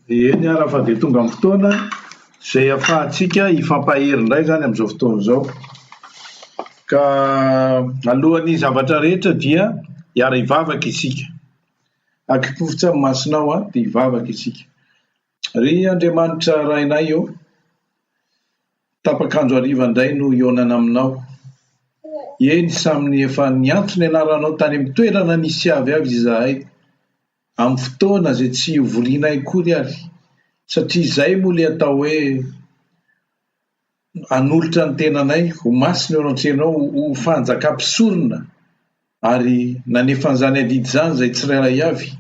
Eny ara fa dia tonga ny fotoana izay ahafahantsika hifampahery indray izany amin'izao fotoana izao. Ka alohan'ny zavatra rehetra dia hiara-hivavaka isika. Akipofotsy amin'ny masonao aho dia hivavaka isika. Ry Andriamanitra Rainay ô, tapak'andro hariva indray no hihaonana aminao. Eny, samy efa niantso ny anaranao tany amin'ny toerana nisy avy avy izahay. Amin'ny fotoana izay tsy ivorianay akory ary, satria izay moa ilay atao hoe hanolotra ny tenanay ho masina eo anatrehanao, ho fanjakam-pisorona ary nanefa an'izany adidy izany izay tsirairay avy.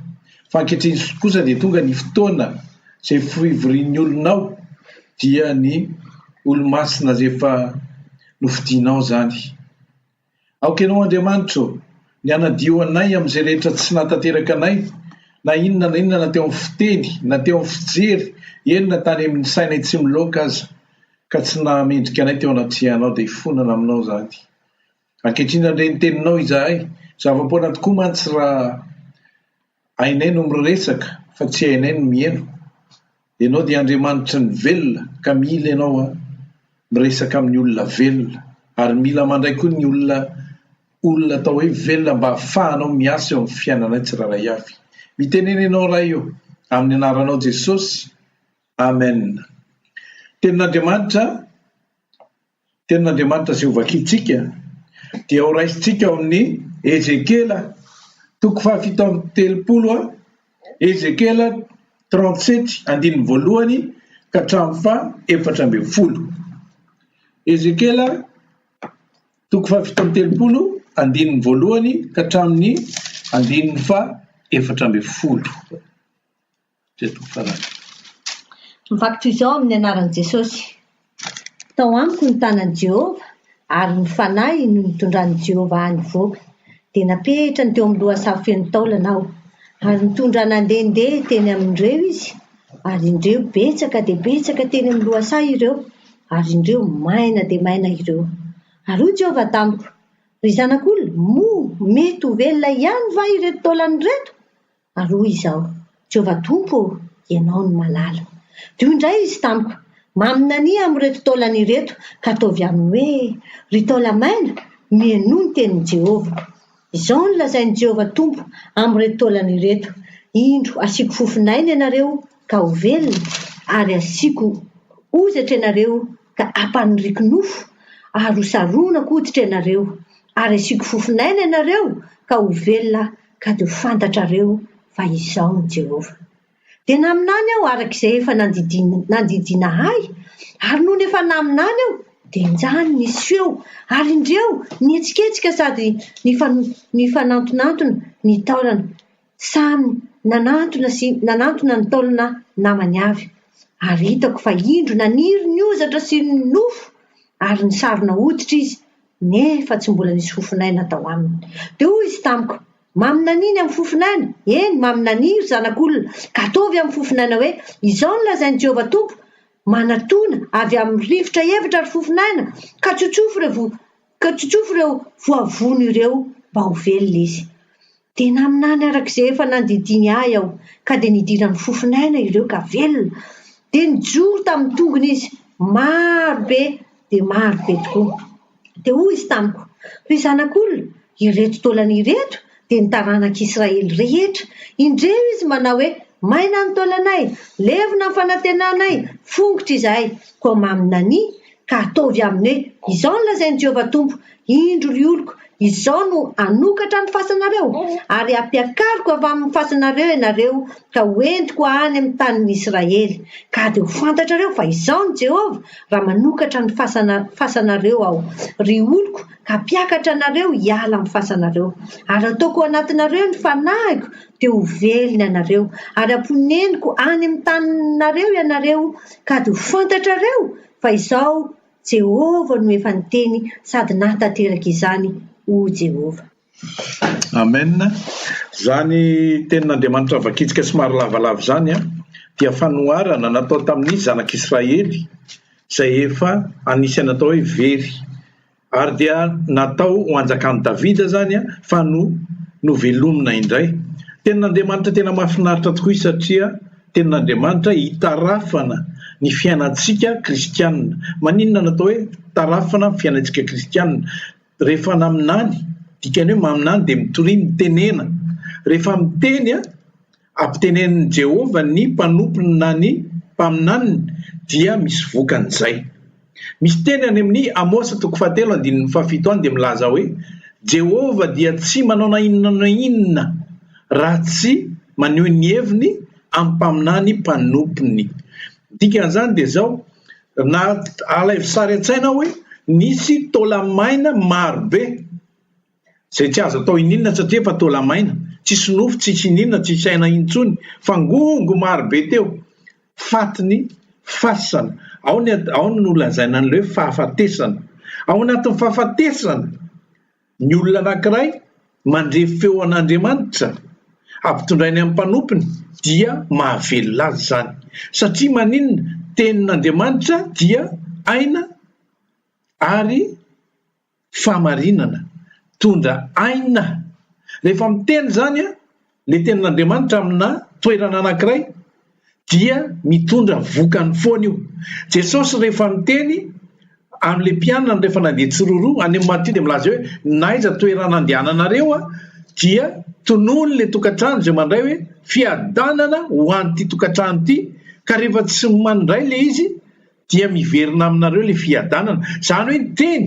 Fa ankehitriny kosa dia tonga ny fotoana izay fivorian'ny olonao, dia ny olomasina izay efa nofidinao izany. Aoka Ianao Andriamanitra ô, ny hanadio anay amin'izay rehetra tsy nahatanteraka anay, na inona na inona na teo amin'ny fiteny, na teo amin'ny fijery, eny na tany amin'ny sainay tsy miloaka aza, ka tsy nahamendrika anay teo anatrehanao, dia hifonana aminao izany. Ankehitriny handre ny teninao izahay, zava-poana tokoa mantsy raha hainay no miresaka fa tsy hainay ny miheno. Ianao dia Andriamanitry ny velona ka mila ianao an miresaka amin'ny olona velona ary mila mandray koa ny olona olona atao hoe velona mba ahafahanao miasa eo amin'ny fiainanay tsirairay avy. Mitenena ianao Ray o! Amin'ny anaranao Jesosy. Amen. Tenin'Andriamanitra Tenin'Andriamanitra izay hovakintsika dia horaisintsika ao amin'ny Ezekiela toko fahafito amby telopolo, Ezekiela 37 andininy voalohany ka hatramin'ny faha 14. Ezekiela toko fahafito amby telopolo andininy voalohany ka hatramin'ny andininy faha 14. Izay toko farany. Mivaky toy izao amin'ny anaran'i Jesosy, Tao amiko ny tanan'i Jehovah, ary ny Fanahy no nitondran'i Jehovah ahy nivoaka. Dia napetrany teo amin'ny lohasaha feno taolana aho, ary nitondra nandehandeha teny amin'ireo izy, ary indreo betsaka dia betsaka teny amin'ny lohasaha ireo, ary indreo maina dia maina ireo. Ary hoy Jehovah tamiko, Ry zanak'olona, moa mety ho velona ihany va ireto taolana ireto? Ary hoy izaho, Jehovah Tompo ô, Ianao no mahalala. Dia hoy indray Izy tamiko, Maminania amin'ireto taolana ireto, ka ataovy aminy hoe, Ry taola-maina, mihainoa ny tenin'i Jehovah. Izao no lazain'i Jehovah Tompo amin'ireto taolana ireto, Indro, hasiako fofon'aina ianareo, ka ho velona, ary hasiako hozatra ianareo, ka hampaniriako nofo, ary hosaronako hoditra ianareo, ary hasiako fofon'aina ianareo, ka ho velona ka dia ho fantatrareo fa Izaho no Jehovah. Dia naminany aho araka izay efa nandidiana ahy, ary nony efa naminany aho, dia injany nisy feo, ary indreo nihetsiketsika sady nifanantonantona ny taolana, samy nanantona sy nanantona ny taolana namany avy, ary hitako fa indro naniry ny hozatra sy ny nofo ary nisarona hoditra izy, nefa tsy mbola nisy fofon'aina tao aminy. Dia hoy izy tamiko, Maminania ny amin'ny fofon'aina, eny, maminania, ry zanak'olona, ka ataovy amin'ny fofon'aina hoe, Izao no lazain'i Jehovah Tompo, Manatòna avy amin'ny rivotra hevitra ry fofon'aina, ka tsotsofy ireo ka tsotsofy ireo voavono ireo mba ho velona izy. Dia naminany araka izay efa nandidiany ahy aho, ka dia nidiran'ny fofon'aina ireo ka velona. Dia nijoro tamin'ny tongony izy, maro be dia maro be tokoa. Dia hoy izy tamiko, Ry zanak'olona, ireto taolana ireto dia ny taranak'Israely rehetra. Indreo izy manao hoe, Maina ny taolanay, levona ny fanantenanay, fongotra izahay. Koa maminania, ka ataovy aminy hoe, Izao no lazain'i Jehovah Tompo, Indro, ry oloko, izao no hanokatra ny fasanareo, ary hampiakariko avy amin'ny fasanareo ianareo ka hoentiko any amin'ny tanin'ny Israely. Ka dia ho fantatrareo fa Izaho no Jehovah, raha manokatra ny fasana, fasanareo Aho, ry oloko, ka hampiakatra anareo hiala amin'ny fasanareo. Ary hataoko ao anatinareo ny fanahiko, dia ho velona ianareo, ary hamponeniko any amin'ny taninareo ianareo, ka dia ho fantatrareo fa Izaho Jehovah no efa niteny sady nahatanteraka izany, hoy Jehovah. Amen. Izany tenin'Andriamanitra vakintsika somary lavalava izany dia fanoharana natao tamin'ny zanak'Israely izay efa anisan'ny atao hoe very. Ary dia natao ho hanjakan'i Davida izany fa no novelomina indray. Tenin'Andriamanitra tena mahafinaritra tokoa izy satria. Tenin'Andriamanitra hitarafana ny fiainantsika kristianina. Maninona no atao hoe tarafana ny fiainantsika kristianina? Rehefa naminany, dikany hoe maminany dia mitoria, mitenena. Rehefa miteny, ampitenenin'i Jehovah ny mpanompony na ny mpaminaniny dia misy vokany izay. Misy teny any amin'ny Amosa toko fahatelo andininy fahafito any dia milaza hoe, Jehovah dia tsy manao na inona na inona raha tsy maneho ny heviny amin'ny mpaminany mpanompony. Ny dikan'izany dia izao, na alaivo sary an-tsaina hoe nisy taola-maina maro be Izay tsy azo atao ininona satria efa taola maina, tsisy nofo, tsisy ininona, tsisy aina intsony, fangongo maro be teo, fatin'ny fasana. Ao ny ao no nolazaina an'ilay hoe fahafatesana. Ao anatin'ny fahafatesana, ny olona anankiray mandre feo an'Andriamanitra, ampitondrainy amin'ny mpanompony dia mahavelona azy izany. Satria maninona? Tenin'Andriamanitra dia aina ary fahamarinana, mitondra aina. Rehefa miteny izany ilay tenin'Andriamanitra amina toerana anankiray dia mitondra vokany foana io. Jesosy rehefa miteny amin'ilay mpianany rehefa nandeha tsiroaroa, any amin'ny Matio dia milaza hoe n'aiza toerana andehananareo dia tonony ilay tokantrano izay mandray hoe fiadanana ho an'ity tokantrano ity ka rehefa tsy mandray ilay izy dia miverina aminareo ilay fiadanana. Izany hoe ny teny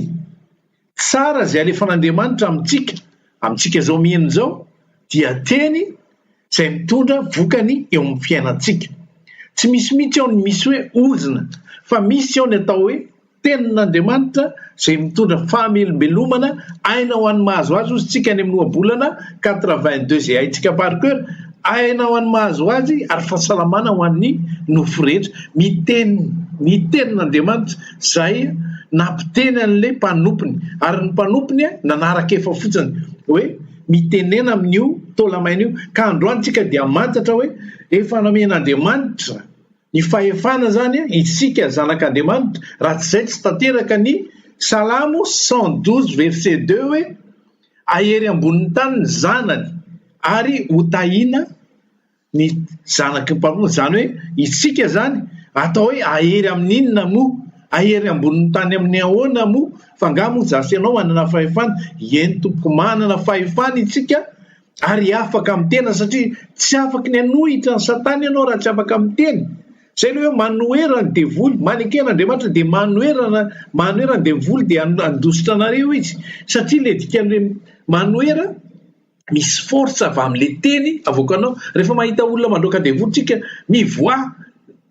tsara izay alefan'Andriamanitra amintsika, amintsika izao miheno izao, dia teny izay mitondra vokany eo amin'ny fiainantsika. Tsy misy mihitsy ao ny misy hoe ozona, fa misy ao ny atao hoe tenin'Andriamanitra izay mitondra fahamelombelomana, aina ho an'ny mahazo azy hozy tsika any amin'ny ohabolana 82 izay haintsika par cœur, aina ho an'ny mahazo azy ary fahasalamana ho an'ny nofo rehetra. Miteny ny tenin'Andriamanitra izay nampiteny an'ilay mpanompony ary ny mpanompony nanaraka efa fotsiny hoe mitenena amin'io taolamaina io ka androany tsika dia hamantatra hoe efa nomen'Andriamanitra Ny fahefana izany, isika zanak'Andriamanitra, raha tsy izay tsy tanteraka ny Salamo 112 verset 2 hoe, Ahery ambonin'ny tany ny zanany ary hotahiana ny zanaky ny mpanompo. Izany hoe isika izany atao hoe ahery amin'ny inona moa? Ahery ambonin'ny tany amin'ny ahoana moa? Fa angaha moa izaho sy ianao manana fahefana? Eny tompoko, manana fahefana isika ary afaka mitena satria tsy afaky ny hanohitra an'i satana ianao raha tsy afaka miteny. Izay ilay hoe manohera ny devoly, manekena Andriamanitra dia manoherana, manohera ny devoly dia handositra anareo izy satria ilay dikan'ilay manohera misy force avy amin'ilay teny avoakanao. Rehefa mahita olona mandroaka devoly tsika, mivoaha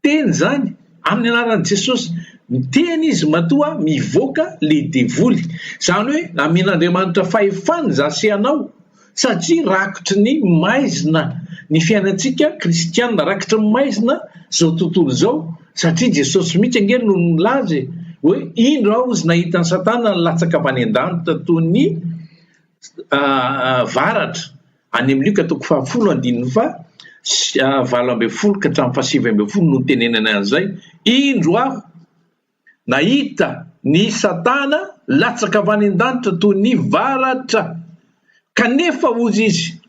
teny izany amin'ny anaran'i Jesosy. Miteny izy matoa mivoaka le devoly. Izany hoe namen'Andriamanitra fahefana izaho sy ianao satria rakotry ny maizina ny fiainantsika kristiana, rakotry ny maizina izao tontolo izao satria Jesosy mihitsy ange no nilaza e, hoe indro aho hozy nahita an'i Satana nilatsaka avy any an-danitra toy ny varatra. Any amin'ny Lioka toko fahafolo andininy faha 18 ka hatramin'ny faha 19 no nitenenany an'izay, Indro aho nahita ny Satana latsaka avy any an-danitra toy ny varatra, kanefa, hozy izy,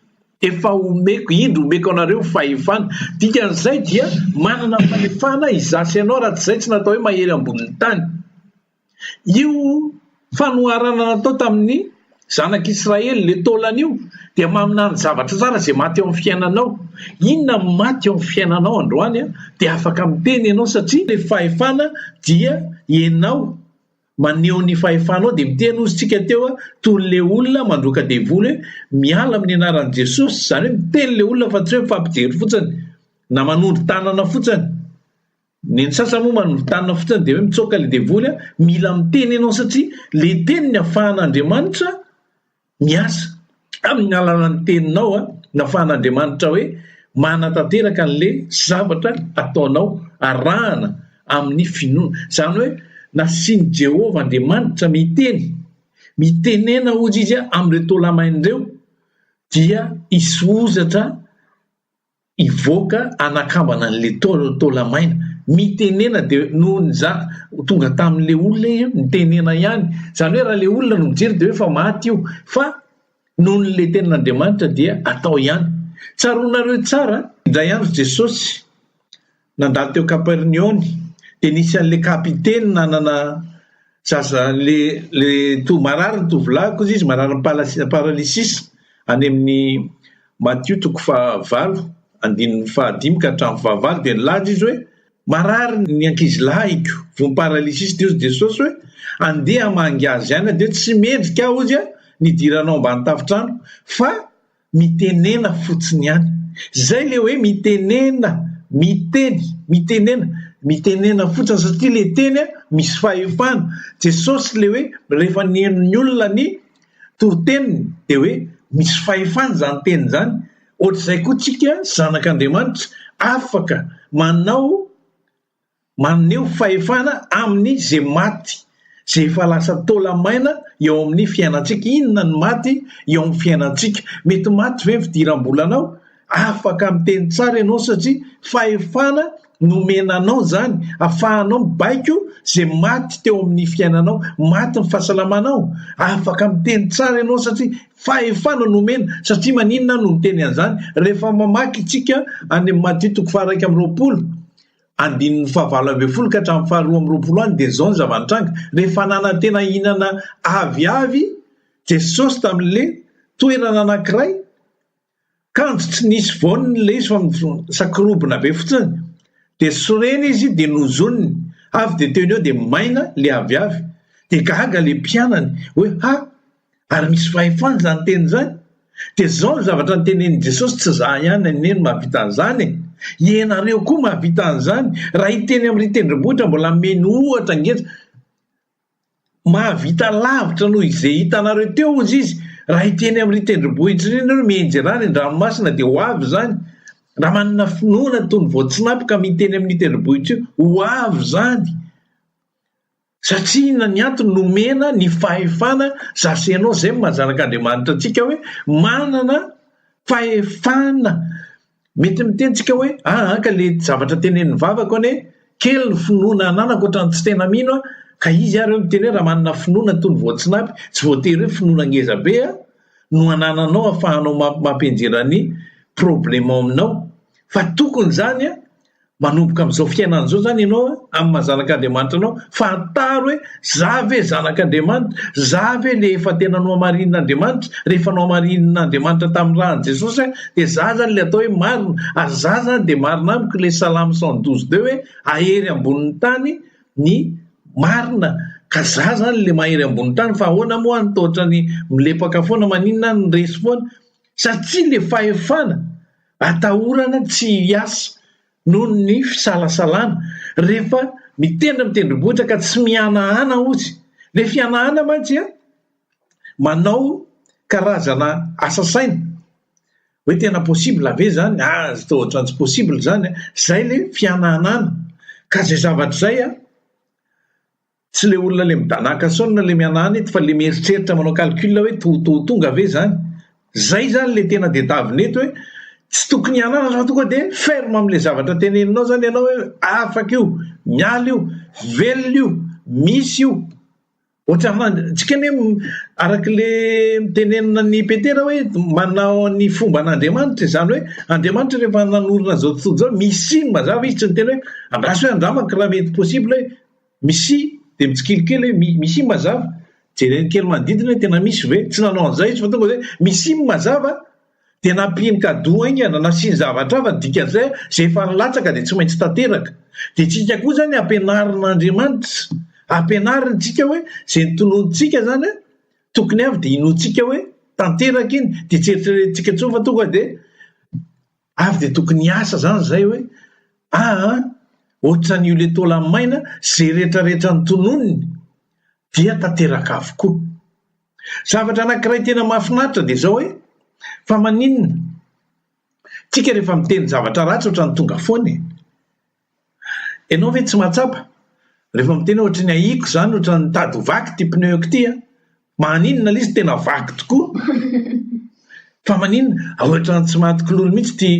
efa omeko, indro omeko anareo fahefana. Dikan'izay dia manana fahefana izaho sy ianao, raha tsy izay tsy natao hoe mahery ambonin'ny tany. Io fanoharana natao tamin'ny zanak'Israely, ilay taolana io, dia maminany zavatra tsara izay maty eo amin'ny fiainanao. Inona no maty eo amin'ny fiainanao androany dia afaka miteny ianao satria ilay fahefana dia ianao maneho ny fahefanao dia miteny hozy tsika teo toy ilay olona mandroaka devoly hoe miala amin'ny anaran'i Jesosy, izany hoe miteny ilay olona fa tsy hoe mifampijery fotsiny na manondro tanana fotsiny. Ny an'ny sasany moa manontanina fotsiny dia hoe mitsoaka ilay devoly a, mila miteny ianao satria ilay teny ny afahan'Andriamanitra miasa. Amin'ny alalan'ny teninao a, no afahan'Andriamanitra hoe manatanteraka an'ilay zavatra ataonao arahana amin'ny finoana. Izany hoe nasian'i Jehovah Andriamanitra miteny, mitenena hozy izy amin'ireo taolamaina ireo dia hisy hozatra hivoaka hanakambana an'ilay taola maina. Mitenena dia noho ny za tonga tamin'ilay olona izy mitenena ihany. Izany hoe raha ilay olona no mijery dia hoe efa maty io. Fa noho ilay tenin'Andriamanitra dia atao ihany. Tsaroanareo tsara, indray andro Jesosy. nandalo teo Kapernaony dia nisy an'ilay kapiteny nanana zaza le le to marary ny tovolahy koa izy marary ny paralysis any amin'ny Matio toko fahavalo andininy fahadimy ka hatramin'ny fahavalo dia nilaza izy hoe marary ny ankizilahiko voan'ny paralysis dia hozy Jesosy hoe andeha hamangy azy any dia tsy mendrika aho hozy nidiranao ambany tafontrano fa Mitenena fotsiny ihany. Zay le hoe mitenena, miteny, mitenena, mitenena fotsiny satria le teny misy fahefana. Jesosy le hoe rehefa nihaino ny olona ny toriteniny dia hoe misy fahefana izany teny izany. Ohatr'izay koa tsika zanak'Andriamanitra afaka manao maneho fahefana amin'ny izay maty, izay efa lasa taola-maina eo amin'ny fiainantsika. Inona ny maty eo amin'ny fiainantsika? Mety maty ve ny fidiram-bolanao? Afaka miteny tsara ianao satria fahefana nomena anao izany, ahafahanao mibaiko izay maty teo amin'ny fiainanao. Maty ny fahasalamanao? Afaka miteny tsara ianao satria fahefana nomena. Satria maninona aho no miteny an'izany? Rehefa mamaky isika any amin'ny Matio toko faha-21, Andininy fahavalo ambinifolo ka hatramin'ny faharoa amby roapolo any dia izao ny zava-nitranga, rehefa nanantena hihinana aviavy Jesosy tamin'ilay toerana anankiray, kanjo tsy nisy voany ilay izy fa sakorobona be fotsiny, dia sorena izy dia nozoniny, avy dia teo no eo dia maina ilay aviavy. Dia gaga ilay mpianany hoe ha! Ary misy fahefana izany teny izany? Dia izao ny zavatra notenenin'i Jesosy, tsy izaho ihany anie no mahavita an'izany e! Ianareo koa mahavita an'izany. Raha hiteny amin'ry tendrombohitra mbola hameno ohatra ngeza, mahavita lavitra noho izay hitanareo teo hozy izy, raha hiteny amin'ry tendrombohitra ry nareo mianjera any an-dranomasina dia ho avy izany. Raha manana finoana toy ny voatsinapy ka miteny amin'io tendrombohitra io, ho avy izany. Satria inona ny antony nomena ny fahefana za sy ianao zay maha zanak'Andriamanitra antsika hoe manana fahefana mety miteny tsika hoe aa ka le zavatra tenenin'ny vavako anie kely ny finoana ananako ohatran'ny tsy tena mino aho ka izy ary hoe miteny hoe raha manana finoana toy ny voatsinapy tsy voatery hoe finoana ngeza be a no anananao afahanao mampianjera ny problème ao aminao fa tokony zany a Manomboka amin'izao fiainana izao izany ianao amin'ny maha zanak'Andriamanitra anao, fantaro hoe za ve zanak'Andriamanitra? Za ve le efa tena nohamarinin'Andriamanitra? Rehefa nohamarinin'Andriamanitra tamin'ny ràn'i Jesosy aho dia za izany le atao hoe marina, ary za izany dia marina amiko le Salamo 112 deux hoe ahery ambonin'ny tany ny marina, ka za izany le mahery ambonin'ny tany fa ahoana moa aho no toa ohatran'ny milepaka foana, maninona aho no resy foana? Satria le fahefana Atahorana tsy hiasa noho ny fisalasalana rehefa mitendry amin'ny tendrombohitra ka tsy mihanahana hozy. Ilay fihanahana mantsy an, manao karazana asa saina hoe tena possible ve izany? Ah, toa ohatran'ny tsy possible izany an! Izay ilay fihanahanana. Ka izay zavatra izay an, Tsy le olona le midanaka saonina le mihanahana eto fa le mieritreritra manao calcul hoe to to tonga ve zany? Zay zany le tena dedavina eto hoe tsy tokony hihanahana fa tonga de ferme amle zavatra teneninao zany ianao hoe afaka io, miala io, velona io, misy io. Ohatran'ny tsika anie araka le nitenenina an'i Petera hoe manao ny fomban'Andriamanitra izany hoe Andriamanitra rehefa nanorina an'izao tontolo izao misy ny mazava izy tsy niteny hoe andraso hoe andramako raha mety possible hoe Misia dia mitsikilikely hoe misia mazava, jereny kely manodidina hoe tena misy ve? Tsy nanao an'izay izy fa tonga dia hoe misia mazava dia nampiany cadeau haingana, nasiany zavatra hafa, ny dikan'izay izay efa nilatsaka dia tsy maintsy tanteraka. Dia tsika koa izany ampianarin'Andriamanitra, ampianariny tsika hoe izay notononintsika izany an, tokony avy dia inoantsika hoe tanteraka iny, dia tsy eritreretintsika intsony fa tonga dia Avy dia tokony hiasa zany zay hoe aa ohatran'io le taola maina ze retraretra notononiny dia tanteraka avokoa. Zavatra anakiray tena mahafinaritra dia zao hoe fa maninona tsika rehefa miteny zavatra ratsy ohatran'ny tonga foana e! Ianao ve tsy mahatsapa? Rehefa miteny hoe ohatran'ny ahiako izany, ohatran'ny mitady ho vaky ity pneu-ko ity an! Maninona ilay izy tena vaky tokoa? Fa maninona? Ohatran'ny tsy maty kilolo mihitsy ity,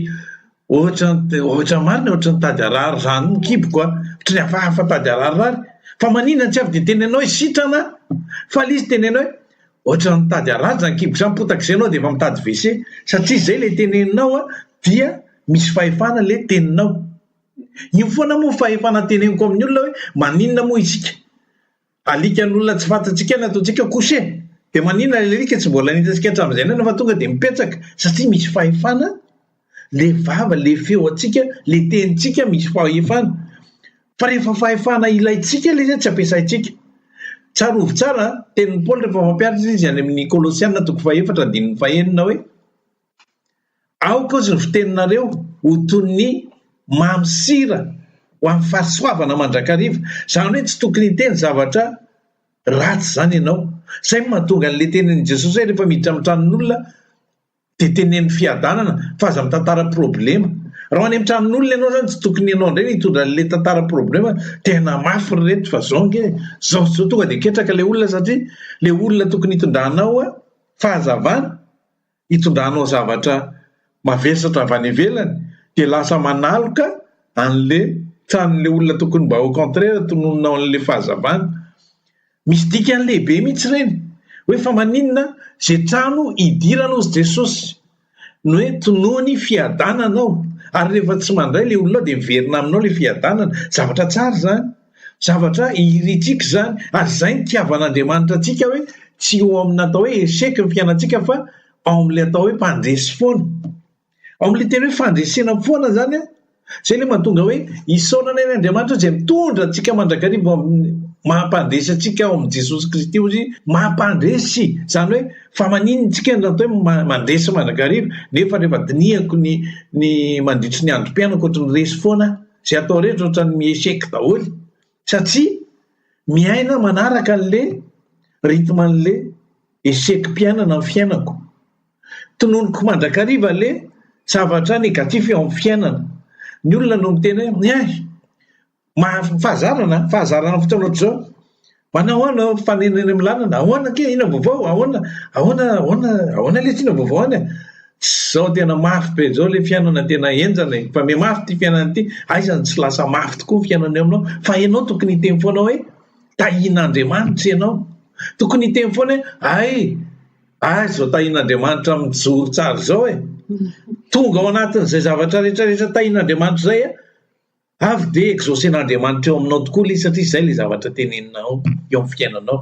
ohatran'ny, ohatran'ny marina ohatran'ny mitady harary izany ny kiboko an! Ohatran'ny hafahafa mitady hararirary. Fa maninona tsy avy dia tenenao hoe sitrana aho? Fa ilay izy tenenao hoe ohatran'ny mitady harary izany kiboko izany, potak'izay ianao dia efa mitady WC. Satria izay ilay teneninao an, dia misy fahefana ilay teninao. Io foana moa fahefana teneniko amin'ny olona hoe maninona moa isika alikan'olona tsy fantatsika ny ataontsika coucher dia maninona ilay alika tsy mbola nihitantsika hatramin'izay nefa fa tonga dia mipetraka satria misy fahefana le vava le feo antsika le tenintsika misy fahefana fa rehefa fahefana ilaintsika ilay izy tsy ampiasaintsika. Tsarovy tsara tenin'i Paoly rehefa mampianatra izy any amin'ny Kolosiana toko fahefatra andininy fahenina hoe Aoka ozy ny fiteninareo ho toy ny mamy sira ho amin'ny fahasoavana mandrakariva. Izany hoe tsy tokony hiteny zavatra ratsy izany ianao. Izay no mahatonga an'ilay tenin'i Jesosy hoe rehefa miditra amin'ny tranon'olona dia teneno fiadanana fa aza mitantara problema. Raha ho any amin'ny tranon'olona ianao izany tsy tokony ianao indray no hitondra an'ilay tantara problema, tena mafy ry reto fa zao ange e, zao sy zao, tonga dia ketraka ilay olona satria ilay olona tokony hitondranao fahazavana hitondranao zavatra mavesatra avy any ivelany dia lasa manaloka an'le tranon'le olona tokony mba au contraire tononinao an'le fahazavana. Misy dikany lehibe mihitsy ireny hoe fa maninona ze trano idirana ozy Jesosy ny hoe tonony fiadanana ao ary rehefa tsy mandray le olona ao dia miverina aminao le fiadanana. Zavatra tsara izany. Zavatra irintsika izany ary izay no itiavan'Andriamanitra antsika hoe tsy eo amin'ny atao hoe échec ny fiainantsika fa ao amin'ilay atao hoe mpandresy foana. Ao amin'ilay teny hoe fandresena foana izany an, izay ilay mahatonga hoe isaorana anie Andriamanitra izay mitondra antsika mandrakariva ao amin'ny maha-mpandresy antsika ao amin'i Jesosy Kristy hoy izy, maha-mpandresy, izany hoe fa maninona isika no atao hoe mandresy mandrakariva nefa rehefa dinihako ny ny mandritry ny androm-piainako ohatry ny resy foana aho. Izay atao rehetra ohatran'ny mi-échec daholo satria miaina manaraka an'le rythme an'le échec-piainana ny fiainako. Tononiko mandrakariva le zavatra négatif eo amin'ny fiainana. Ny olona no miteny hoe ny ahy maha- fahazarana, fahazarana fotoana ohatr'izao. Manao ahoana eo mifanena eny amin'ny lalana? Ahoana akia? Inona vaovao? Ahoana? Ahoana? Ahoana? Ahoana lesy inona vaovao any e? Tsy izao tena mafy be izao ilay fiainana tena henjana e! Fa mihamafy ity fiainana ity, aiza no tsy lasa mafy tokoa ny fiainana eo aminao? Fa ianao tokony hiteny foana hoe tahian'Andriamanitra ianao. Tokony hiteny foana hoe hay, hay izao tahian'Andriamanitra mijoro tsara izao e! Tonga ao anatin'izay zavatra rehetra rehetra tahian'Andriamanitra izay an! Avy dia exaucer-n'Andriamanitra eo aminao tokoa ilay izy satria izay ilay zavatra teneninao eo amin'ny fiainanao.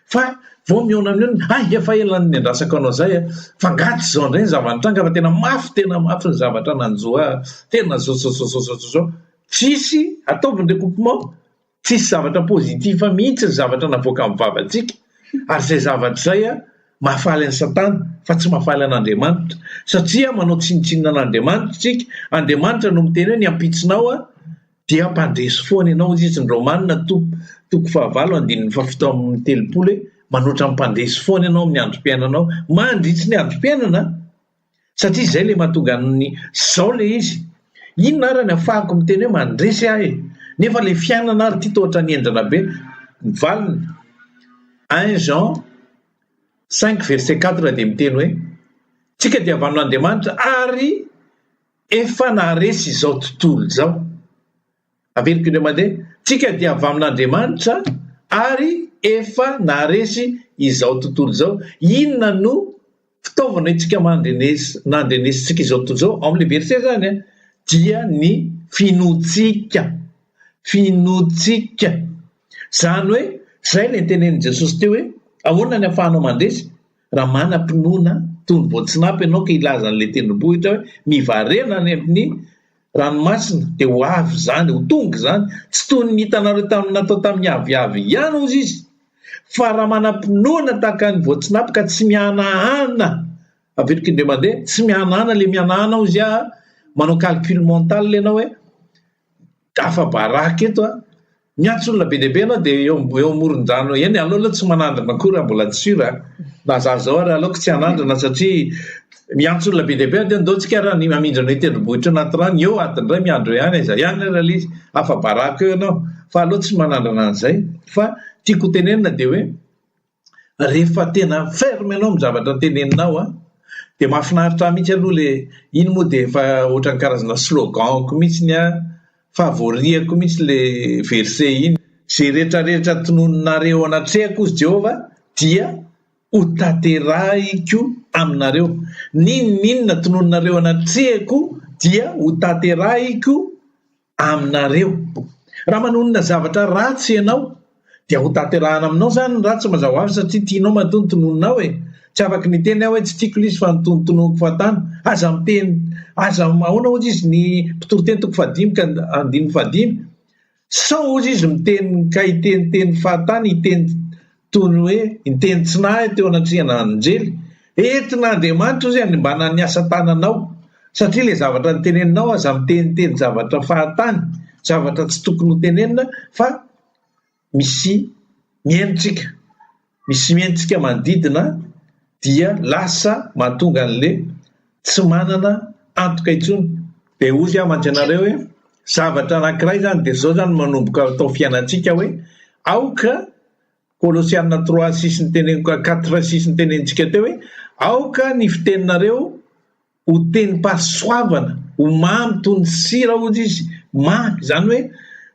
Fa vao mihaona amin'ny olona, hay efa ela no niandrasako anao izay a! Fa angaha tsy izao indray ny zava-nitranga fa tena mafy tena mafy ny zavatra nanjo ahy, tena zao zao zao zao zao zao. Tsisy, ataovy ny recoupement, Tsisy zavatra positif mihitsy ny zavatra navoakan'ny vavantsika ary izay zavatra izay mahafaly an'i satana fa tsy mahafaly an'Andriamanitra satria manao tsinontsinona an'Andriamanitra isika, Andriamanitra no miteny hoe ny ampitsonao dia mpandresy foana ianao hoy izy ny Romana toko fahavalo andininy fahafito amby telopolo hoe manoatra ny mpandresy foana ianao amin'ny androm-piainanao mandritry ny androm-piainana Satria izay ilay mahatonga ny zao ilay izy. Inona ary ny afahako miteny hoe mandresy aho e? Nefa ilay fiainana ary ity toa ohatran'ny henjana be. Ny valiny, un Jean cinq verset quatre dia miteny hoe, Tsika dia avy amin'Andriamanitra ary efa naharesy izao tontolo izao. Averiko indray mandeha, tsika dia avy amin'Andriamanitra ary efa naharesy izao tontolo izao. Inona no fitaovana entsika nandrenesintsika izao tontolo izao? Ao amin'ilay verset izany dia ny finoantsika. Finoantsika. Izany hoe, izay ilay notenenin'i Jesosy teo hoe, ahoana ny ahafahanao mandresy? Raha manam-pinoana toy ny voatsinapy ianao ka hilaza an'ilay tendrombohitra hoe, mivarena any amin'ny ranomasina dia ho avy izany, ho tonga izany, tsy toy ny hitanareo tamin'ny natao tamin'ny aviavy ihany hozy izy, fa raha manam-pinoana tahaka ny voatsinapy ka tsy mihanahana, averiko indray mandeha, tsy mihanahana, ilay mihanahana hozy aho, manao calcul mental ianao hoe, afa-baraka eto aho, Miantso olona be dia be ianao dia eo eo amoron-drano eny, aleo aloha tsy manandrana akory raha mbola tsy sûr a! Na za zao ary aleoko tsy hanandrana satria miantso olona be dia be aho dia ndao tsika ary hamindrana io tendrombohitra io anaty rano, eo adiny iray miandry eo ihany, aiza ihany ary ilay izy, afa-baraka eo ianao fa aleo tsy manandrana an'izay fa tiako ho tenenina dia hoe rehefa tena ferme ianao amin'ny zavatra teneninao an, dia mahafinaritra ahy mihitsy aloha ilay, iny moa dia efa ohatran'ny karazana slogan-ko mihitsy an, favori-ko mihitsy ilay verset iny, Izay rehetra rehetra tononinareo eo anatrehako hozy Jehovah dia hotanterahiko aminareo. N'inon'inona tononinareo anatrehako dia hotanterahiko. aminareo. Raha manonona zavatra ratsy ianao dia ho tanterahana aminao izany ny ratsy mazava ho azy satria tianao matoa ny tononinao e! Tsy afaky niteny aho hoe tsy tiako ilay izy fa notonotononiko fahatany. Aza miteny, aza, ahoana hozy izy ny mpitoriteny toko fahadimy ka andininy fahadimy, Sao hozy izy miteny ka hiteniteny fahatany hiteny toy ny hoe niteny tsy nahy teo anatrehan anjely. Entin'Andriamanitra hozy hanimbana ny asa tananao satria ilay zavatra noteneninao aza miteniteny zavatra fahatany, zavatra tsy tokony ho tenenina fa misy mihaino tsika, misy mihaino tsika manodidina dia lasa mahatonga an'le tsy manana antoka intsony. Dia hozy aho mantsy anareo hoe zavatra anankiray izany dia izao izany manomboka atao fiainantsika hoe aoka Kolosiana trois six niteneniko quatre six nitenenintsika teo hoe aoka ny fiteninareo ho tenim-pahasoavana, ho mamy toy ny sira hozy izy, mamy, izany hoe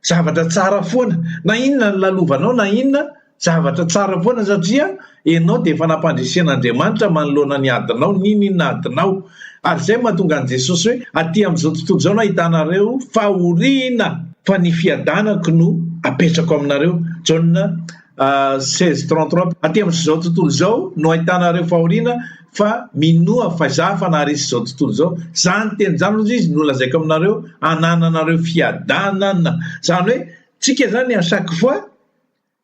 zavatra tsara foana, na inona ny lalovanao na inona, zavatra tsara foana satria ianao dia efa nampandresen'Andriamanitra manoloana ny adinao, n'inon'inona adinao. Ary izay no mahatonga an'i Jesosy hoe, aty amin'izao tontolo izao no ahitanareo fahoriana, fa ny fiadanako no apetrako aminareo, Jaona 16 33, Aty amin'izao tontolo izao no ahitanareo fahoriana fa minoa fa Izaho efa naharesy izao tontolo izao. Izany teny izany hozy izy no lazaiko aminareo hanananareo fiadanana. Izany hoe tsika izany à chaque fois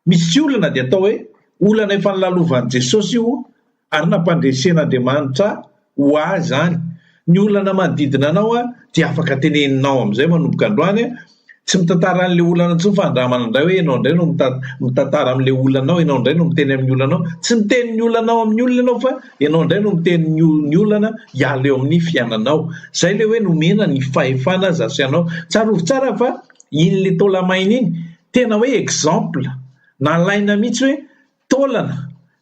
misy olana dia atao hoe olana efa nolalovan'i Jesosy io ary nampandresen'Andriamanitra ho ahy izany. Ny olana manodidina anao dia afaka teneninao amin'izay manomboka androany, tsy mitantara an'ilay olana intsony fa andramana indray hoe ianao indray no mitantara amin'ilay olanao, ianao indray no miteny amin'ny olanao. Tsy miteny ny olanao amin'ny olona ianao fa ianao indray no miteny ny olana hiala eo amin'ny fiainanao. Izay ilay hoe nomena ny fahefana za sy ianao. Tsarovy tsara fa iny ilay taola-maina iny, tena hoe exemple, nalaina mihitsy hoe taolana,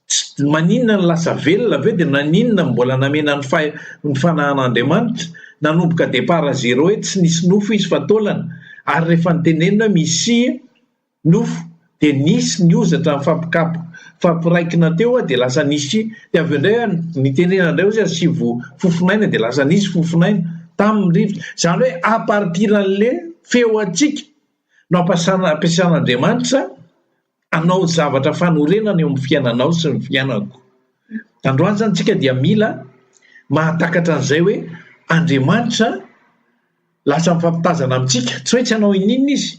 tsy maninona ny lasa velona avy eo dia naninona no mbola namena ny fahe ny fanahin'Andriamanitra, nanomboka départ à zéro hoe tsy nisy nofo izy fa taolana, ary rehefa notenenina hoe misia nofo dia nisy ny hozatra nifampikapo nifampiraikina teo dia lasa nisy dia avy eo indray nitenenana indray ozy asivo fofonaina dia lasa nisy fofonaina tamin'ny rivotra, izany hoe à partir an'le feo antsika no ampasana ampiasan'Andriamanitra hanao zavatra fanorenana eo amin'ny fiainanao sy ny fiainako. Androany izany tsika dia mila mahatakatra an'izay hoe Andriamanitra lasa mifampitazana amintsika, tsy hoe tsy hanao ininona izy,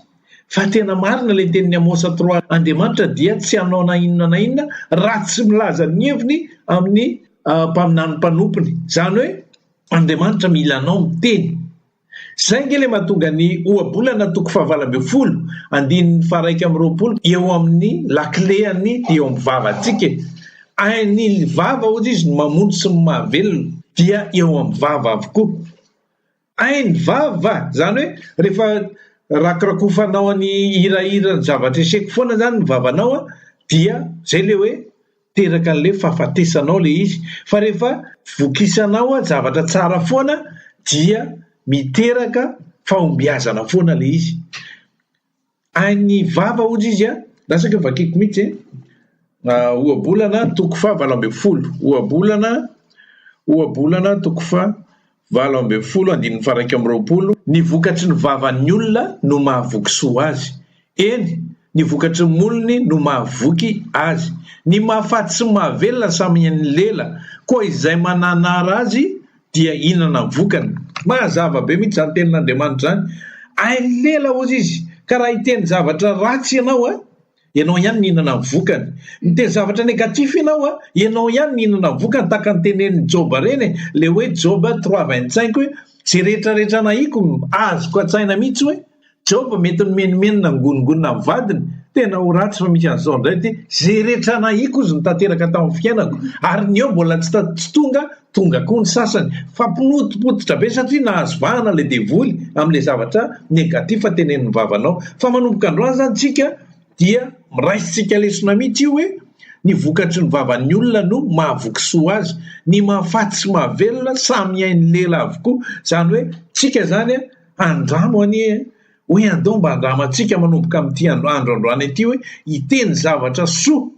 fa tena marina ilay tenin'i Amosa trois, Andriamanitra dia tsy hanao na inona na inona raha tsy milaza ny heviny amin'ny mpaminany mpanompony. Izany hoe Andriamanitra mila anao miteny. Izay ange ilay mahatonga ny ohabolana toko faha-18 andininy faha-21 eo amin'ny lakilean'ny dia eo amin'ny vavantsika e! Hain'ny vava hozy izy ny mamono sy ny mahavelona dia eo amin'ny vava avokoa. Hain'ny vava! Izany hoe rehefa rakorakofanao ny hirahira ny zavatra eseko foana izany ny vavanao dia izay ilay hoe teraka an'ilay fahafatesanao ilay izy fa rehefa vokisanao zavatra tsara foana dia miteraka fahombiazana foana ilay izy. Hain'ny vava hozy izy an, lasa ange vakiko mihitsy e, ohabolana toko faha 18, ohabolana ohabolana toko faha 18 andininy faha 21, Ny vokatry ny vavan'ny olona no mahavoky soa azy, eny, ny vokatry ny molony no mahavoky azy. Ny mahafaty sy ny mahavelona samy hain'ny lela, koa izay mananara azy dia hihinana ny vokany. Mazava be mihitsy izany tenin'Andriamanitra izany. Hain'ny lela hozy izy, ka raha hiteny zavatra ratsy ianao, Ianao ihany mihinana ny vokany. Miteny zavatra négatif ianao a, ianao ihany mihinana ny vokany tahaka ny tenenin'i Joba ireny e, ilay hoe Joba trois 25 hoe izay rehetra rehetra nahiko azoko an-tsaina mihitsy hoe Joba mety nimenomenona nigonongonona amin'ny vadiny, tena ho ratsy fa misy an'izao indray ity, izay rehetra nahiko ozy no tanteraka tamin'ny fiainako ary ny eo mbola tsy tsy tonga, tonga koa ny sasany fa mpinotopototra be satria nahazo vahana ilay devoly amin'ilay zavatra négatif tenenin'ny vavanao fa manomboka androany izany tsika dia raisintsika lesona mihitsy io hoe ny vokatry ny vavan'ny olona no mahavoky soa azy, ny mahafaty sy mahavelona samy hain'ny lela avokoa, izany hoe tsika izany andramo anie hoe andao mba andramantsika manomboka amin'ity andro androany ity hoe hiteny zavatra soa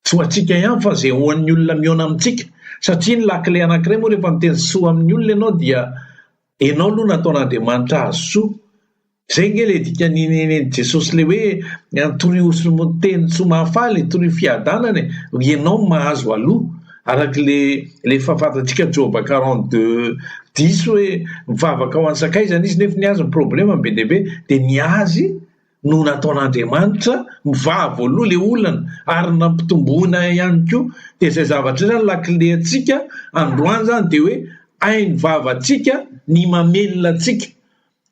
Tsy ho antsika ihany fa izay ho an'ny olona mihaona amintsika. Satria ny lakile anankiray moa rehefa miteny soa amin'ny olona ianao dia ianao aloha nataon'Andriamanitra hahazo soa. Izay ange ilay dikan'ny nenen'i Jesosy ilay hoe torio teny soa mahafaly, torio fiadanana e! Ianao no mahazo aloha. Araka ilay ilay efa fantatsika Joba 42 10 hoe mivavaka ho an'ny sakaizany izy nefa ny azy ny problema be dia be dia ny azy no nataon'Andriamanitra mivaha voaloha ilay olana ary nampitomboina ihany koa. Dia izay zavatra izay izany lakile antsika androany izany dia hoe hain'ny vavantsika ny mamelona antsika.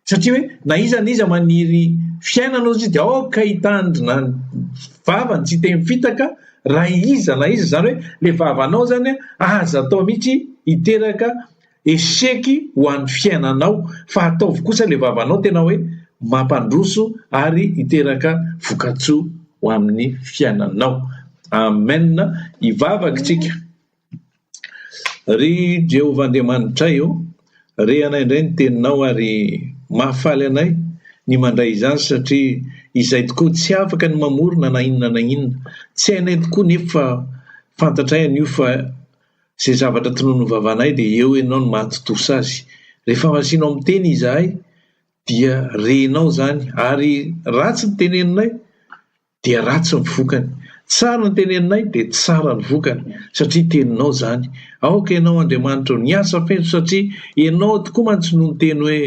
Satria hoe na iza na iza maniry fiainana hozy izy dia aoka hitandrina ny vavany tsy hiteny fitaka raha iza na iza, izany hoe ilay vavanao izany aza atao mihitsy hiteraka échec ho an'ny fiainanao fa ataovy kosa ilay vavanao tena hoe mampandroso ary hiteraka vokatsoa ho amin'ny fiainanao. Amen. Hivavaka isika. Ry Jehovah Andriamanitray ô, re anay indray ny teninao ary mahafaly anay ny mandray izany satria izay tokoa tsy afaka ny mamorona na inona na inona. Tsy hainay tokoa nefa fantatray anio fa izay zavatra tononin'ny vavanay dia eo ianao no mahatontosa azy. Rehefa masianao miteny izahay dia renao izany ary ratsy ny teneninay dia ratsy ny vokany. Tsara ny teneninay dia tsara ny vokany satria teninao izany. Aoka Ianao Andriamanitra o, niasa feno satria Ianao tokoa mantsy no niteny hoe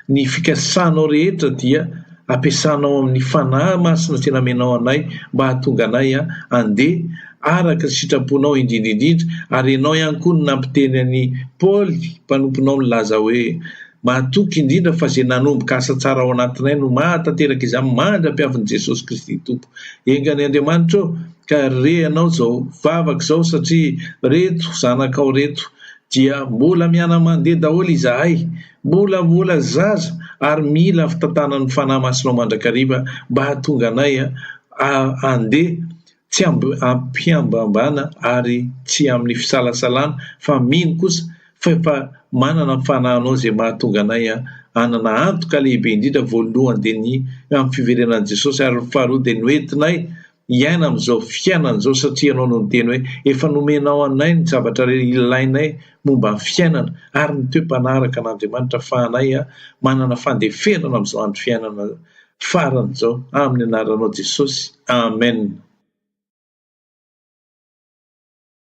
ny fikasanao rehetra dia ampiasanao amin'ny Fanahy Masina izay namenao anay mba hahatonga anay handeha araka ny sitraponao indrindra indrindra ary Ianao ihany koa no nampiteny an'i Paoly mpanomponao nilaza hoe Mahatoky indrindra fa izay nanomboka asa tsara ao anatinay no mahatanteraka izany mandra-piavin'i Jesosy Kristy Tompo. Enga anie Andriamanitra ô, ka re Anao izao vavaka izao satria reto zanakao reto dia mbola miana-mandeha daholo izahay, mbola mbola zaza ary mila fitantanan'ny Fanahy Masinao mandrakariva mba hahatonga anay handeha tsy am-pihambahambana ary tsy amin'ny fisalasalana fa mino kosa fa efa manana ny fanahinao izay mahatonga anay hanana antoka lehibe indrindra voalohany dia ny amin'ny fiverenan'i Jesosy ary ny faharoa dia ny hoentinay hiaina amin'izao fiainana izao satria ianao no niteny hoe efa nomenao anay ny zavatra ilainay momba ny fiainana ary ny toe-panahy araka an'Andriamanitra afahanay manana fandeferana amin'izao andro fiainana farany izao amin'ny anaranao Jesosy Amen.